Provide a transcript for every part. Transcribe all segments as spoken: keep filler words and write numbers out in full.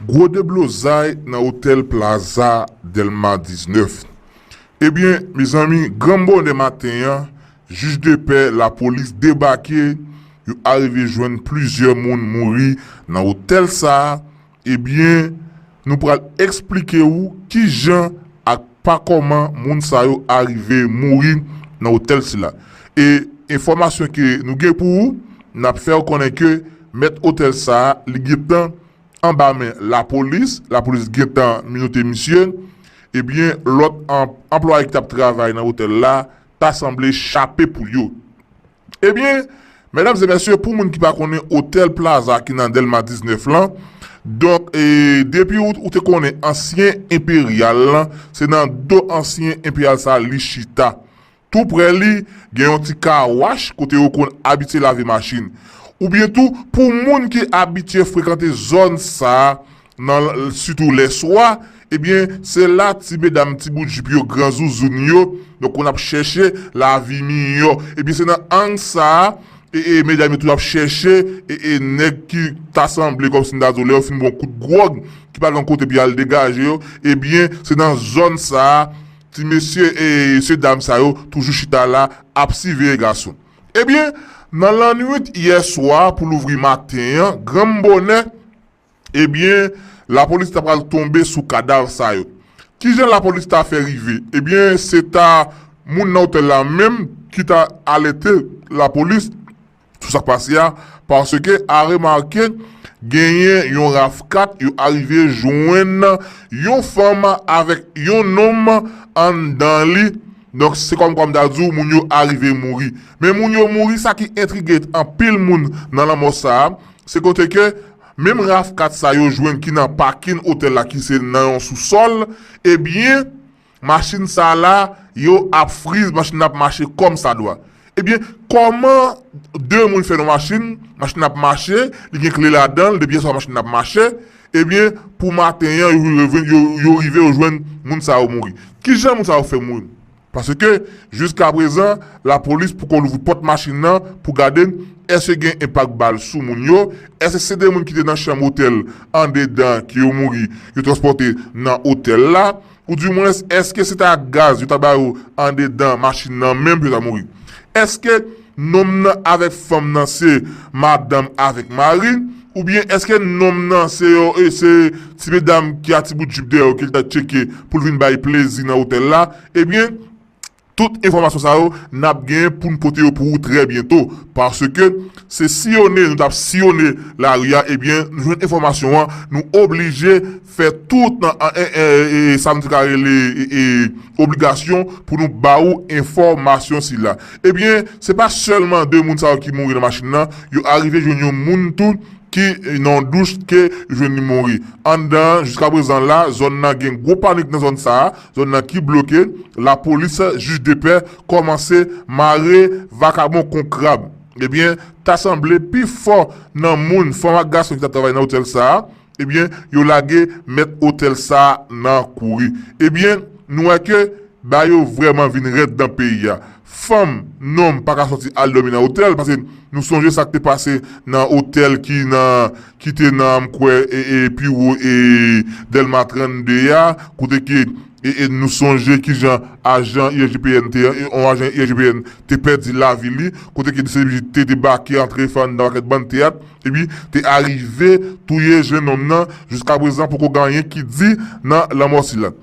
Gwo deblozay nan otèl Plaza Dèlma diznèf. Ebyen, mezanmi, granm bonè maten an, jij de pè lapolis debake, yo arive jwenn plizyè moun mouri nan otèl sa a. Ebyen, nou pral eksplike ou kijan ak pa kòman moun sa yo arive mouri nan otèl sila. E enfòmasyon ke nou gen pou ou, n ap fè w konnen ke mèt otèl sa a, li gentan anba men lapolis, lapolis gentan menote misye, ebyen, lòt an-, anplwaye ki t ap travay nan otèl la ta sanble chape poul yo. Ebyen, medam e mesye, pou moun ki pa konnen otèl Plaza ki nan Dèlma diznèf lan, donk, e, depi ou, ou te konnen ansyen Enperyal lan, se nan do ansyen Enperyal sa li chita. Tou prè li, gen yon ti kawach kote yo konn abitye lave machin. Oubyen tou, pou moun ki abitye frekante zòn sa a, nan, sitou lèswa, ebyen, se la ti medam, ti bout jip yo, gran zouzoun yo, yo konn ap chèche lavi miyò. Ebyen, se nan ang sa a, e, e medam yo toujou ap chèche, e, e nèg ki ta sanble kòmsi n ta di w lè yo fin bwè yon kout gwòg, ki pa gen kote pou y al degaje yo, ebyen, se nan zòn sa a, ti mesye e mesye dam sa yo toujou chita la ap siveye gason. Ebyen, nan lannwit yè swa pou louvri maten an, granm bonè, ebyen, lapolis ta pral tonbe sou kadav sa yo. Kijan lapolis ta fè rive? Ebyen, se ta moun nan otèl la menm ki ta alète lapolis sou sa k pase a, paske a remake genyen yon raf kat yo arive jwenn yon fanm avèk yon nonm anndan li. Donk, se kòmkwa m ta di w, moun yo arive mouri. Men moun yo mouri, sa ki entrige anpil moun nan lanmò sa a, se kote ke menm raf kat sa yo jwenn ki nan pakin otèl la, ki se nan yon sousòl, ebyen, machin sa la, yo ap friz, machin nan ap mache kòmsadwa. Ebyen, kòman de moun fè nan machin, machin nan ap mache, li gen kle ladan l, depi yèswa machin nan ap mache, ebyen, pou maten an, yo, yo, yo, yo rive, yo jwenn moun sa yo mouri. Kijan moun sa yo fè mouri? Paske, jiskaprezan, lapolis poko louvri pòt machin nan pou gade èske gen enpak bal sou moun yo, èske se de moun ki te nan chanm otèl andedan ke yo mouri, yo transpòte nan otèl la, oudimwens, èske se ta gaz yo ta ba yo andedan machin nan menm pou yo ta mouri? Èske nonm nan avèk fanm nan se madanm avèk mari? Oubyen èske nonm nan se yo, e se ti medam ki a ti bout jip dèyè yo ke l ta tcheke pou l vin bay plezi nan otèl la? Ebyen, tout enfòmasyon sa yo, n ap genyen pou n pote yo pou ou trè byento. Paske se siyone, nou t ap siyone lari a, ebyen, nou jwenn enfòmasyon an, nou oblije fè tout nan, e, e, e, sa nou te ka rele, e, e, obligasyon pou nou ba ou enfòmasyon sila. Ebyen, se pa sèlman de moun sa yo ki mouri nan machin nan, yo arive jwenn yon moun tou ki, e, nan yon douch ke jwenn li mouri. Anndan, jiskaprezan la, zòn nan gen gwo panik nan zòn sa a, zòn nan ki bloke, lapolis, jij de pè, kòmanse mare vakabon kon krab. Ebyen, ta sanble pifò nan moun, fanm ak gason ki t ap travay nan otèl sa a, ebyen, yo lage mèt otèl sa a nan kouri. Ebyen, nou wè ke bagay yo vrèman vin rèd nan peyi a. Fanm, nonm pa ka sòti al dòmi nan otèl, paske nou sonje sa k te pase nan otèl ki nan, ki te nan, m kwè, e, e, pi wo, e, Dèlma trannde a, kote ke, e, e, nou sonje kijan ajan I G P N te, e, yon ajan I G P N te pèdi lavi li, kote ke te, te debake antre fè anndan pakèt bann teyat, epi te arive touye jennonm nan, jiskaprezan poko gen anyen ki di nan lanmò sila.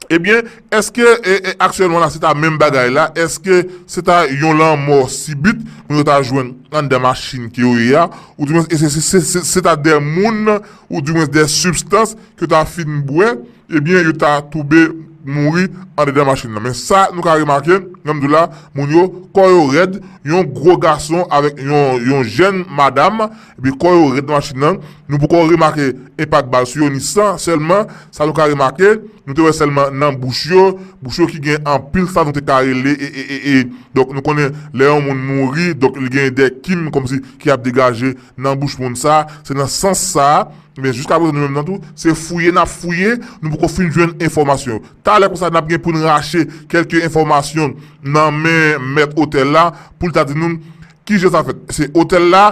Ebyen, èske, e, e, aktyèlman la, se ta menm bagay la? Èske se ta yon lanmò sibit moun yo ta jwenn anndan machin ke yo ye a? Oudimwens, e se, se, se, se, se ta de moun, oudimwens de sibstans ke yo ta fin bwè, ebyen, yo ta tonbe mouri andedan machin nan. Men sa nou ka remake, jan m di w la, moun yo, kò yo rèd, yon gwo gason avèk yon, yon jèn madanm, epi kò yo rèd nan machin nan. Nou poko remake enpak bal sou yo, ni san, sèlman, sa nou ka remake, nou te wè sèlman nan bouch yo, bouch yo ki gen anpil sa nou te ka rele, e, e, e, e. Donk, nou konnen lè yon moun mouri, donk, li gen de kim kòmsi ki ap degaje nan bouch moun sa, se nan sans sa, men jiskaprezan nou menm nan tou, se fouye n ap fouye, nou poko fin jwenn enfòmasyon yo. Talè konsa, n ap gen pou n rache kèlke enfòmasyon nan men mèt otèl la, pou l ta di nou kijan sa fèt. Se otèl la,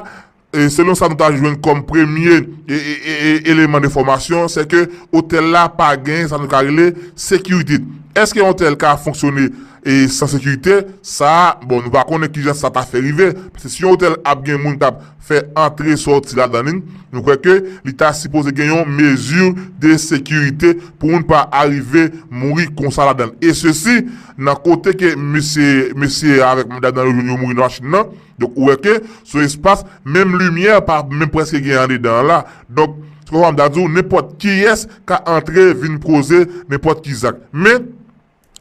e selon sa nou ta jwenn kòm premye e, e, e, e, eleman de enfòmasyon, se ke otèl la pa gen sa nou ka rele sekirite. Èske yon otèl ka fonksyone e san sekirite? Sa, bon, nou pa konnen kijan sa ta fè rive. Paske si yon otèl ap gen moun k ap fè antre sòti ladan li, nou kwè ke li ta sipoze gen yon mezi de sekirite pou moun pa arive mouri konsa ladan l. E sesi, nan kote ke mesye, mesye avèk madanm nan yo, yo mouri nan machin nan, donk ou wè ke se yon espas, menm limyè pa menm prèske gen andedan an la. Donk, se kòm m ta di w, nenpòt kiyès ka antre vin poze nenpòt ki zak. Men,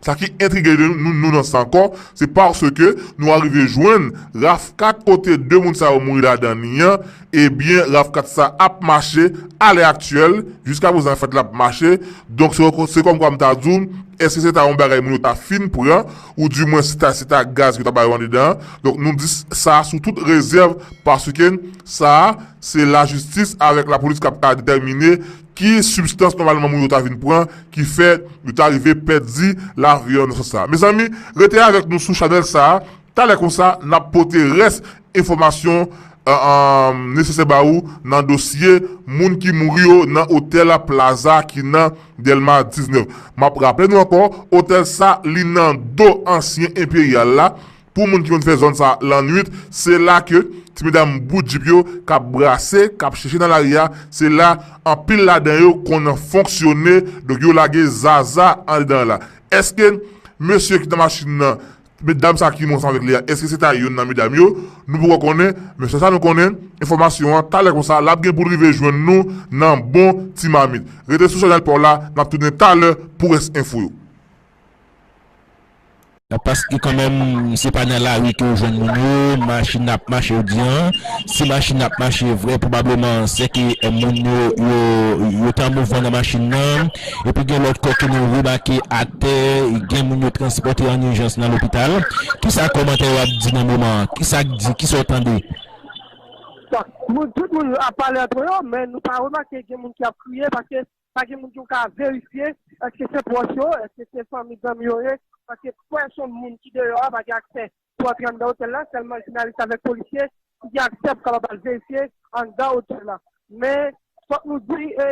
sa ki entrige nou, nou nan sa ankò, se paske nou arive jwenn raf kat kote de moun sa yo mouri ladan li an, ebyen, raf kat sa ap mache alè aktyèl, jiska prezan, an fèt, l ap mache. Donk, se, se kòm kwa m ta di w, èske se ta yon bagay moun yo ta fin pran, oudimwen se ta, se ta gaz yo ta ba yo andedan an? Donk, nou di sa sou tout rezèv, paske sa, se lajistis avèk lapolis k ap ka detèmine ki sibstans nòmalman moun yo ta vin pran, ki fè yo ta rive pèdi lavi yo nan sans sa. Mezanmi, rete avèk nou sou chanèl sa a. Talè konsa, n ap pote rès enfòmasyon, e, e, nesesè ba ou nan dosye moun ki mouri yo nan otèl Plaza ki nan Dèlma diznèf. M ap raple nou ankò, otèl sa, li nan do ansyen Enperyal la. Pou moun ki konn fè zòn sa lannwit, se la ke ti medam bout jip yo k ap brase, k ap chèche nan lari a, se la anpil ladan yo konn fonksyone, donk yo lage zaza andedan la. Èske mesye ki nan machin nan, medam sa ki monte ansanm avèk li a, èske se ta youn nan medam yo? Nou poko konnen, men sèl sa nou konnen, enfòmasyon an, talè konsa, l ap gen pou l rive jwenn nou nan bon ti mamit. Rete sou chanèl pa w la, n ap tounen talè pou rès enfo yo. Paske kanmenm, se pa nan lari ke yo jwenn moun yo, machin ap mache, yo di an. Si machin ap mache vre, pwobableman, se ke, e, moun yo, yo, yo t an mouvman nan machin nan. Epi gen lòt kò ke nou remake atè, gen moun yo transpòte an ijans nan lopital. Kisa kòmantè yo ap di nan moman an? Kisa k di? Kisa w tande? Bon, moun, tout moun ap pale antre yo, men nou pa remake gen moun ki ap kriye, paske pa gen moun ki ka verifye èske se pwòch yo, èske se fanmi, zanmi yo ye, paske pèsonn moun ki deyò a pa gen aksè pou antre anndan otèl la, sèlman jounalis avèk polisye ki gen aksè pou kapab al verifye anndan otèl la. Men, fòk nou di, e,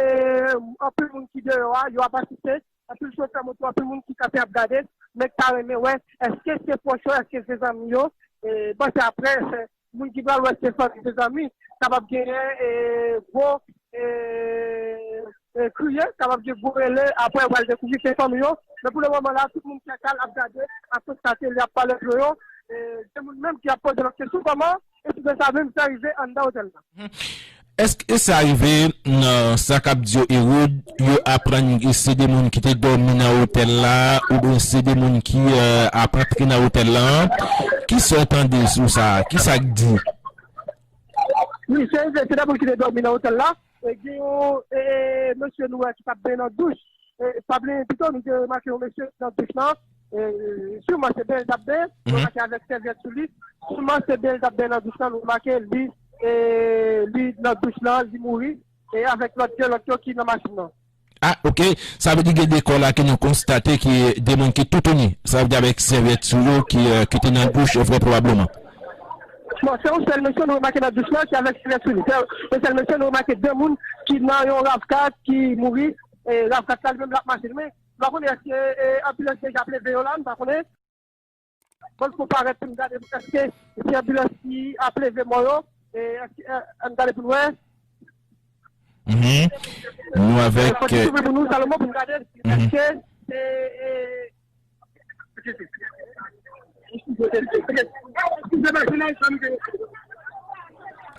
anpil moun ki deyò a, yo ap asiste, anpil chofè moto, anpil moun ki kanpe ap gade, men ki ta renmen wè, èske se pwòch yo, èske se zanmi yo, e, bon, se apre, moun ki pral wè se fanmi, se zanmi, kapab genyen, e, gwo, e, e, kriye, kapab gen gwo rele, apre yo pral dekouvri se fanmi yo. Men pou le moman la, tout moun fè kal ap gade, ap konstate, li ap pale antre yo. E, gen moun menm ki ap poze lòt kesyon, kòman ensidan sa menm fè rive anndan otèl la? Èske sa rive nan sa k ap di yo Erod, yo aprann se de moun ki te dòmi nan otèl la, oubyen se de moun ki, e, ap antre nan otèl la? Kisa w tande sou sa? Kisa k di? Wi, se, se, se de moun ki te dòmi nan otèl la. E gen yon, e, e, mesye nou wè ki t ap benyen nan douch. E, pa bliye pito, nou te remake yon mesye nan douch lan. E, siman se benyen l t ap benyen, nou remake avèk sèvyèt sou li. Siman se benyen l t ap benyen nan douch lan, nou remake li, e, li nan douch lan, li mouri. E avèk lòt de lòt yo ki nan machin nan. Ah, ok. Sa vle di gen de kò la ke nou konstate ki de moun ki toutouni. Sa vle di avèk sèvyèt sou yo ki, e, ki te nan douch, vrè pwobableman. Bon, se yon sèl mesye nou remake nan douch lan ki avèk sèvyèt sou li. Se yon sèl mesye nou remake de moun ki nan yon rav kat ki mouri. E rav kat la li menm l ap mache. Men, nou pa konnen èske, e, anbilans deja ap leve yo la, nou pa konnen. Bon, fò parèt pou n gade èske se anbilans ki ap leve mò yo, e èske, e, ann gade pou n wè. Mhm. Nou avèk, fò n, e, ouvri pou nou, Salomon, pou n gade, mhm, èske se, e,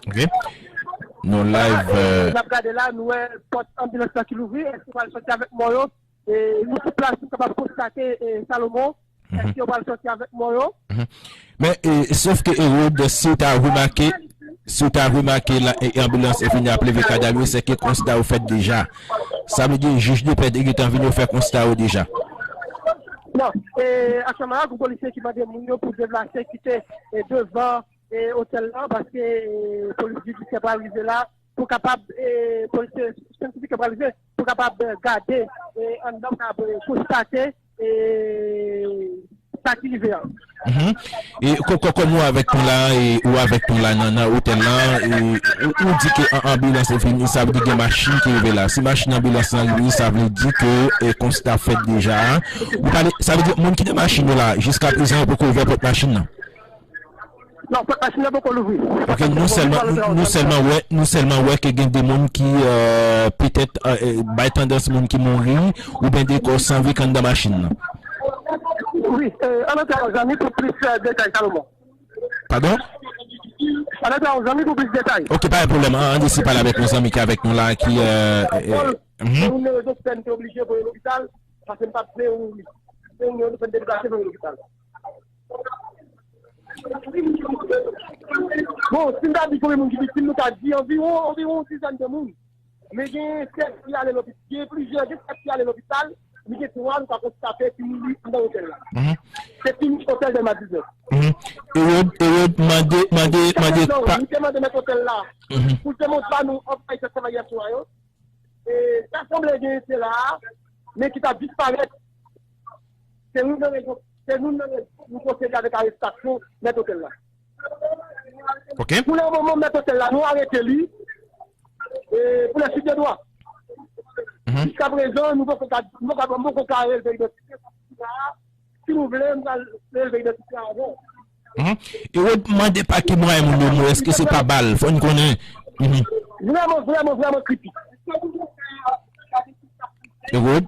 ok. Nou live, e, n ap gade la, nou wè pòt anbilans la ki louvri, èske pral sòti avèk mò yo? E, nou sou plas, nou kapab konstate, e, Salomon, mhm, èske yo pral sòti avèk mò yo? Mhm. Men, e, sòf ke Erod, si w ta remake, si w ta remake la, e, anbilans e vini ap leve kadav yo, se ke konsta yo fèt deja. Sa vle di, jij de pè te gentan vini, yo fè konsta yo deja. Non, e, aktyèlman la, gen polisye ki mande moun yo pou deplase, kite, e, devan, e, otèl lan, paske, e, polis jidisyè pral rive la, pou kapab, e, polisye syantifik yo pral rive pou kapab, e, gade, e, anndan, pou kapab, e, konstate, e, sa ki rive a. Mhm. E kò-, kò-, kòm ou avèk nou la, e ou avèk nou la nan, nan otèl la, e ou, ou di ke an-, anbilans te vini, sa vle di gen machin ki rive la. Si machin anbilans lan rive, sa vle di ke, e, konsta fèt deja. Ou pale, sa vle di moun ki nan machin yo la, jiska prezan yo poko ouvè pòt machin nan. Non, pòt machin nan poko louvri. Ok, nou sèlman, nou, nou sèlman wè, nou sèlman wè ke gen de moun ki, euh, petèt, euh, euh, bay tandans moun ki mouri, oubyen de kò san vi k anndan machin nan. Wi, euh, ann antre yon zanmi pou plis, euh, detay, Salomon. Padon? Ann antre yon zanmi pou plis detay. Ok, pa gen pwoblèm. Ann, ann eseye pale avèk yon zanmi ki avèk nou la, ki, euh, euh, mhm. Mwen, nimewo de pèn te oblije voye lopital, paske m pa t vle ou, se yon nimewo de pèn te deplase voye lopital. Bon, si m ta di konbyen moun ki viktim, nou ta di anviwon, anviwon yon dizèn de moun. Men gen sèt ki ale lopital, gen plizyè, gen sèt ki ale lopital, men gen twa nou ka konstate ki mouri anndan otèl la. Mhm. Se fini otèl Dèlma diznèf. Mhm. Erod, Erod, mande, mande, mande, pa... Nou te mande mèt otèl la, mhm, pou l te montre ba nou anplwaye travayè sou a yo. E, ta sanble gen se la a, men ki t ap disparèt. Se youn nan rezon, se youn nan rezon nou pwosede avèk arestasyon mèt otèl la. Ok. Pou le moman, mèt otèl la, nou arete li, e, pou le suite de dwa. Mhm. Jiska prezan, nou poko ka, nou poko ka, nou poko ka relve idantite. Si nou vle, m pral relve idantite a avan. Mhm. E w mande pa ki mwayen moun yo mouri, èske se pa bal? Fò n konnen. Mhm. Vrèman, vrèman, vrèman kritik. Egout.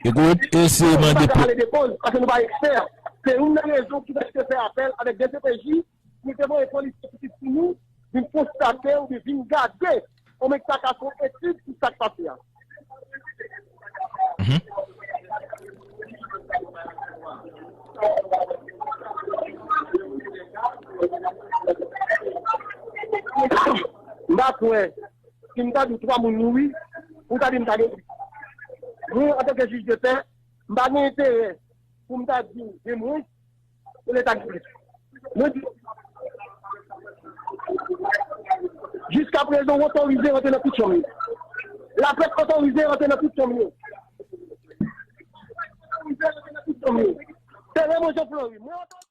Egout, eseye mande pou... Pale de koz, paske nou pa ekspè. Se youn nan rezon ki fè nou te fè apèl avèk D C P J, nou te voye polisye pitit sou nou, vin konstate oubyen vin gade. Kòman sa ka fè yon etid sou sa k pase a? Mhm. M pa kwè, si m ta di w twa moun mouri, ou ta di m ta gen plis. Mwen, antanke jij de pè, m pa gen enterè pou m ta di w gen mwens, pou Leta gen plis. Mwen di, jiska prezan, w otorize rantre nan tout chanm yo. Laprès otorize rantre nan tout chanm yo. Otorize rantre nan tout chanm yo. Se Raymond Jean Fleury. Mwen otorize